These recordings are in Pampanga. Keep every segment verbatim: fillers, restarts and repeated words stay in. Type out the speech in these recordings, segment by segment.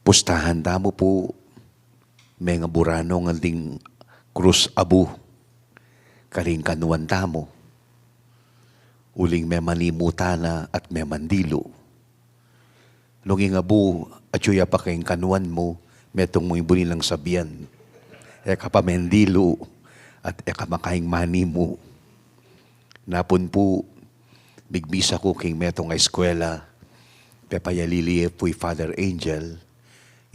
Pustahan tamu pu, mengabu ranu ngan ding krus abu karing kanuan tamu. Uling memanimu tana at memandilu. Nung ing abu, atyu ya pa king kanuan mu, metung mu ing buri nang sabian. E ka pa mendilu, at e ka makaing manimu. Napun pu, migmisa ku king metung a eskwela, pepayalili ye pu i Father Angel,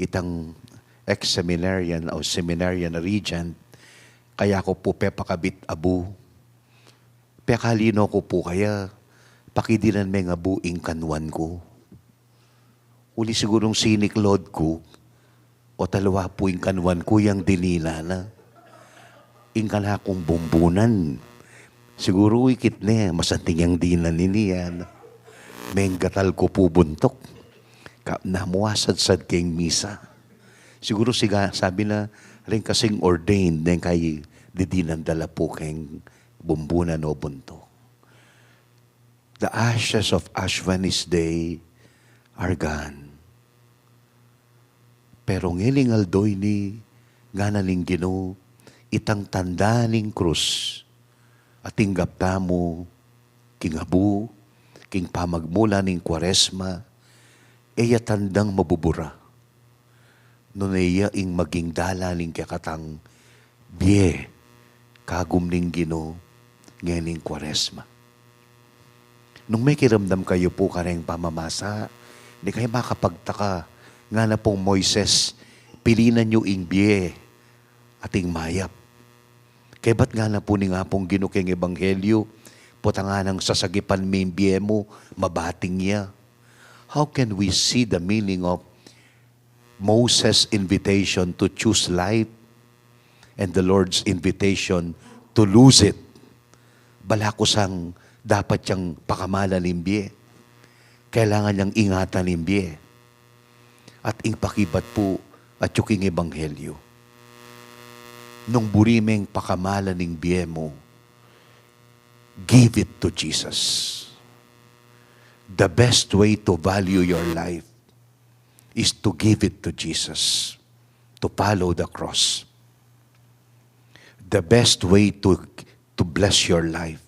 itang ex-seminarian o seminarian a regent, kaya ku pu pepakabit abu, pekalino ku pu kaya, pakidinan meng abu ing kanuan ku. Uli sigurung scenic load ku, o talwa pu ing kanuan ku yang dininan na. Ing kanakung bumbunan. Siguru ikit ne, masanting yang dinan ini yan. Menggatal ku pu buntuk. Ka, namu asadsad keng misa. Siguru siga, sabi na, ring kasing ordained, neng kay didinan da la pu keng bumbunan o buntuk. The ashes of Ash Wednesday are gone. Pero ngening aldo ini, ngana ning Ginu, itang tanda ning krus, a tinggap tamu, king abu, king pamagmula ning Kwaresma, e ya tandang mabubura. Nune ya ing maging dalan ning kekatang bie, kagum ning Ginu, ngening Kwaresma. Nung mekiramdam kayu pu kareng pamamasa, di kayu makapagtaka, ngana pung Moises, pilinan yu ing bie at ing mayap. Kaybat ngana pu ning Apung Ginu keng Ebanghelyo, potang nganang sasagipan me ing bie mu, mabating ya. How can we see the meaning of Moses' invitation to choose life and the Lord's invitation to lose it? Balaku sang dapat yang pakamalan ing bie. Kailangan yang ingatan ing bie. At ing pakibat pu, atyu king Ebanghelyo, nung buri meng pakamalan ing bie mu, give it to Jesus. The best way to value your life is to give it to Jesus, to follow the cross. The best way to, to bless your life,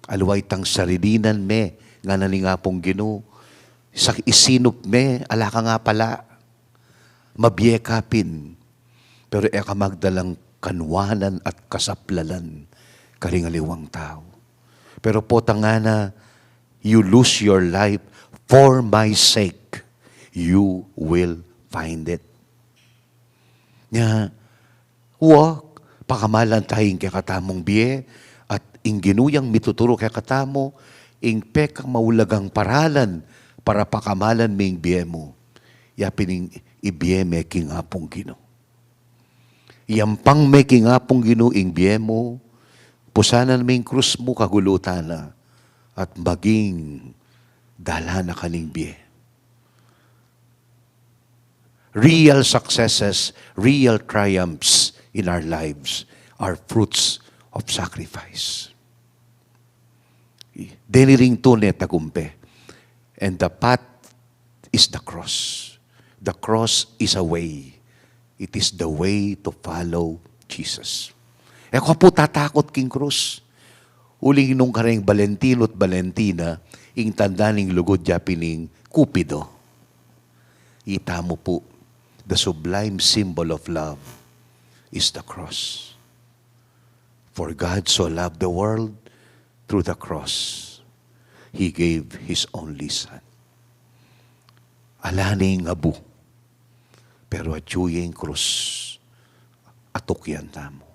aliwa itang sarilinan me, ngana ning Apung Ginu, sa isinup me, ala ka nga pala, mabie ka pin, pero e ka magdalang kanuanan at kasaplalan karing aliwang tau. Pero potang ngana, you lose your life for my sake, you will find it. Nya, wa, pakamalan ta ing kekatamung bie, at ing Ginu yang mituturu kekatamu, ing pekamaulagang paralan para pakamalan me ing bie mu, ya pin ing ibie me king Apung Ginu. Yampang me king Apung Ginu ing bie mu, pusanan me ing krus mu kagulutan na, at maging dalan na ka ning bie. Real successes, real triumphs in our lives are fruits of sacrifice. Deni ring tune tagumpe. And the path is the cross. The cross is a way. It is the way to follow Jesus. E ko pu tatakut king krus. Uling nung kareng Valentino at Valentina, ing tanda ning lugud ya pin ing Cupido. Ita mu pu, the sublime symbol of love is the cross. For God so loved the world, through the cross, He gave His only Son. Ala ne ing abu, pero atyu ya ing krus, atukyan tamu.